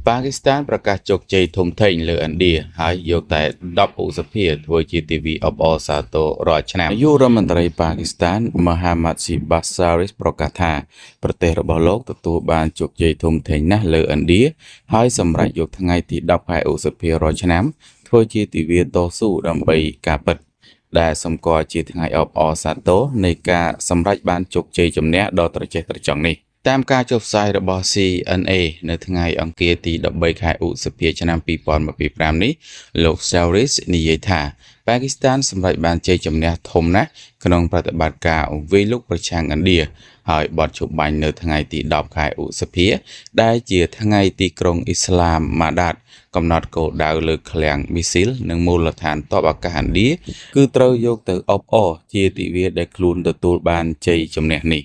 ប៉ាគីស្ថានប្រកាសជោគជ័យធំធេងលើឥណ្ឌាហើយយកតែ10ឧសភាធ្វើជាទិវាអបអរសាទររាល់ឆ្នាំនាយករដ្ឋមន្ត្រីប៉ាគីស្ថានមហាម៉ាត់ស៊ីបាសារីសប្រកាសថាប្រទេសរបស់លោកទទួលបានជោគជ័យធំធេងណាស់លើឥណ្ឌាហើយសម្រេចយកថ្ងៃទី10ខែឧសភារាល់ឆ្នាំធ្វើជាទិវាតស៊ូដើម្បីការពិតដែលសម្គាល់ជាថ្ងៃអបអរសាទរនៃការសម្រេចបានជោគជ័យជំនះដ៏ត្រចះត្រចង់នេះតាមការចុះផ្សាយរបស់ CNA នៅថ្ងៃអង្គារទី13ខែឧសភាឆ្នាំ2025នេះលោក Sharif និយាយថាប៉ាគីស្ថានសម្រេចបានជ័យជំនះធំណាស់ក្នុងប្រតិបត្តិការវាយលុកប្រឆាំងឥណ្ឌាហើយបទឈប់បាញ់នៅថ្ងៃទី10ខែឧសភាដែលជាថ្ងៃទីក្រុងអ៊ីស្លាមម៉ាដាតកំណត់គោលដៅលើឃ្លាំងមីស៊ីលនិងមូលដ្ឋានទ័ពអាកាសឥណ្ឌាគឺត្រូវយកទៅអបអរជាទិវាដែលខ្លួនទទួលបានជ័យជំនះនេះ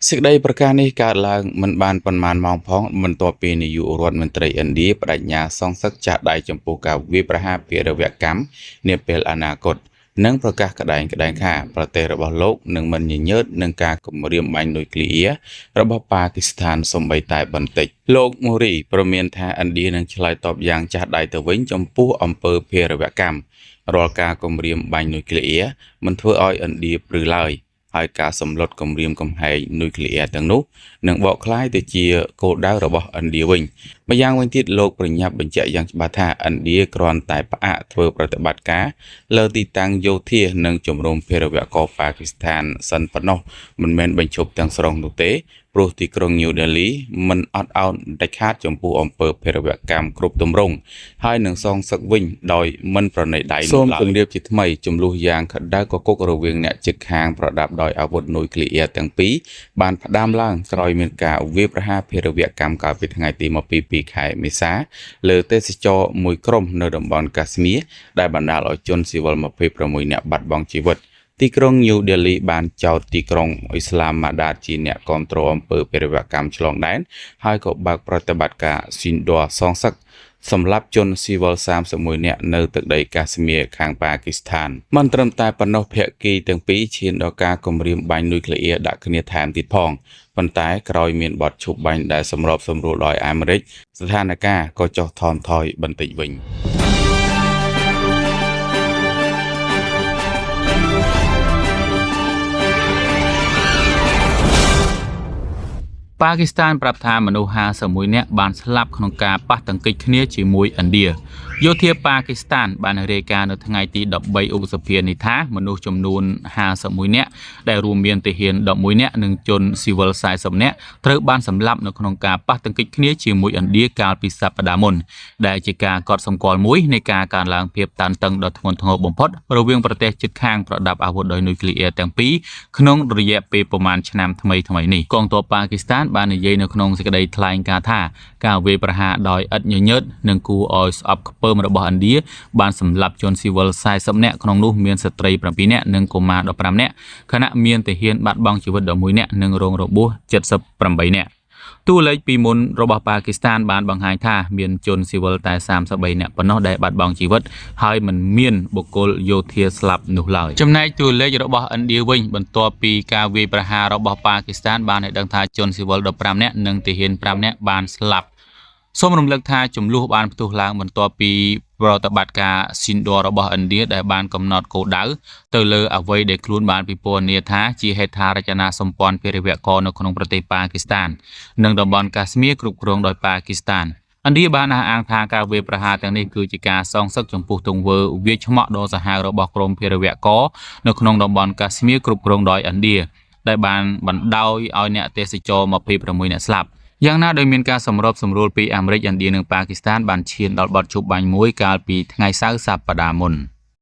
សេចក្តីប្រកាសនេះកើតឡើងមិនបានប៉ុន្មានម៉ោងផងបន្ទាប់ពីនាយករដ្ឋមន្ត្រីឥណ្ឌាបដិញ្ញាសងសឹកចាស់ដៃចំពោះការវាយប្រហារភេរវកម្មនាពេលអនាគតនិងប្រកាសក្តែងៗថាប្រទេសរបស់លោកនឹងមិនញញើតនឹងការគំរាមបាញ់នុយក្លេអ៊ែររបស់ប៉ាគីស្ថានសូម្បីតែបន្តិចលោកម៉ូរីព្រមានថាឥណ្ឌានឹងឆ្លើយតបយ៉ាងចាស់ដៃទៅវិញចំពោះអំពើភេរវកម្មរាល់ការគំរាមបាញ់នុយក្លេអ៊ែរមិនធ្វើឲ្យឥណ្ឌាព្រឺឡើយហើយការសម្លុតគំរាមកំហែងនុយក្លេអ៊ែរទាំងនោះនឹងបកក្លាយទៅជាគោលដៅរបស់ឥណ្ឌាវិញម្យ៉ាងវិញទៀតលោកប្រញាប់បញ្ជាក់យ៉ាងច្បាស់ថាឥណ្ឌាគ្រាន់តែផ្អាកធ្វើប្រតិបត្តិការលើទីតាំងយោធានិងជំរំភេរវករប៉ាគីស្ថានសិនប៉ុណ្ណោះមិនមែនបញ្ឈប់ទាំងស្រុងនោះទេព្រោះទីក្រុងញូដេលីមិនអត់ឱនដាច់ខាតចំពោះអំពើភេរវកម្មគ្រប់ទម្រង់ហើយនឹងសងសឹកវិញដោយមិនប្រណីដៃនោះឡើយសូមជម្រាបជាថ្មីចំនួនយ៉ាងក្តៅកគុករវាងអ្នកជិតខាងប្រដាប់ដោយអាវុធនុយក្លេអ៊ែរទាំងពីរបានផ្ដើមឡើងក្រោយមានការវាយប្រហារភេរវកម្មកាលពីថ្ងៃទី22ខែមេសាលើទេសចរមួយក្រុមនៅតំបន់កាស្មៀរដែលបណ្ដាលឲ្យជនស៊ីវិល26នាក់បាត់បង់ជីវិតទីក្រុងញូដេលីបានចោទទីក្រុងអ៊ីស្លាមម៉ាដាតជាអ្នកគាំទ្រអំពើភេរវកម្មឆ្លងដែនហើយក៏បើកប្រតិបត្តិការស៊ីនឌ័រសងសឹកសម្រាប់ជនស៊ីវិល31នាក់នៅទឹកដីកាស្មៀរខាងប៉ាគីស្ថានមិនត្រឹមតែប៉ុណ្ណោះភាគីទាំងពីរឈានដល់ការគំរាមបាញ់នុយក្លេអ៊ែរដាក់គ្នាថែមទៀតផងប៉ុន្តែក្រោយមានបទឈប់បាញ់ដែលសម្របសម្រួលដោយអាមេរិកស្ថានភាពក៏ចុះថមថយបន្តិចវិញប៉ាគីស្ថានប្រាប់ថាមនុស្ស51នាក់បានស្លាប់ក្នុងការប៉ះទង្គិចគ្នាជាមួយឥណ្ឌាយោធាប៉ាគីស្ថានបានរាយការណ៍នៅថ្ងៃទី13ឧសភានេះថាមនុស្សចំនួន51នាក់ដែលរួមមានទាហាន11នាក់និងជនស៊ីវិល40នាក់ត្រូវបានសម្លាប់នៅក្នុងការប៉ះទង្គិចគ្នាជាមួយឥណ្ឌាកាលពីសប្តាហ៍មុនដែលជាការកត់សម្គាល់មួយនៃការកើនឡើងភាពតានតឹងដ៏ធ្ងន់ធ្ងរបំផុតរវាងប្រទេសជិតខាងប្រដាប់អាវុធដោយនុយក្លេអ៊ែរទាំងពីរក្នុងរយៈពេលប្រមាណឆ្នាំថ្មីៗនេះកងទ័ពប៉ាគីស្ថានបាននិយាយនៅក្នុងសេចក្តីថ្លែងការណ៍ថាការវាយប្រហារដោយឥតញញើតនិងគួរឲ្យស្អប់ខ្ពើមរបស់ឥណ្ឌាបានសម្លាប់ជនស៊ីវិល40នាក់ក្នុងនោះមានស្ត្រី7នាក់និងកុមារ15នាក់ខណៈមានទាហានបាត់បង់ជីវិត11នាក់និងរងរបួស78នាក់តួលេខពីមុនរបស់ប៉ាគីស្ថានបានបង្ហាញថាមានជនស៊ីវិលតែ33នាក់ប៉ុណ្ណោះដែលបាត់បង់ជីវិតហើយមិនមានបុគ្គលយោធាស្លាប់នោះឡើយចំណែកតួលេខរបស់ឥណ្ឌាវិញបន្ទាប់ពីការវាយប្រហាររបស់ប៉ាគីស្ថានបានឲ្យដឹងថាជនស៊ីវិល15នាក់និងទាហាន5នាក់បានស្លាប់សូមរំលឹកថាចំនួនបានផ្ទុះឡើងបន្ទាប់ពីប្រតិបត្តិការស៊ីនឌ័ររបស់ឥណ្ឌាដែលបានកំណត់គោលដៅទៅលើអ្វីដែលខ្លួនបានពិពណ៌នាថាជាហេដ្ឋារចនាសម្ព័ន្ធភេរវករនៅក្នុងប្រទេសប៉ាគីស្ថាននិងតំបន់កាស្មៀរគ្រប់គ្រងដោយប៉ាគីស្ថានឥណ្ឌាបានអះអាងថាការវាយប្រហារទាំងនេះគឺជាការសងសឹកចំពោះទង្វើវាយឆ្មក់ដ៏សាហាវរបស់ក្រុមភេរវករនៅក្នុងតំបន់កាស្មៀរគ្រប់គ្រងដោយឥណ្ឌាដែលបានបណ្ដោយឲ្យអ្នកទេសចរ26នាក់ស្លាប់យ៉ាងណាដោយមានការសម្របសម្រួលពីអាមេរិកឥណ្ឌានិងប៉ាគីស្ថានបានឈានដល់បទឈប់បាញ់មួយកាលពីថ្ងៃសៅរ៍សប្តាហ៍មុន។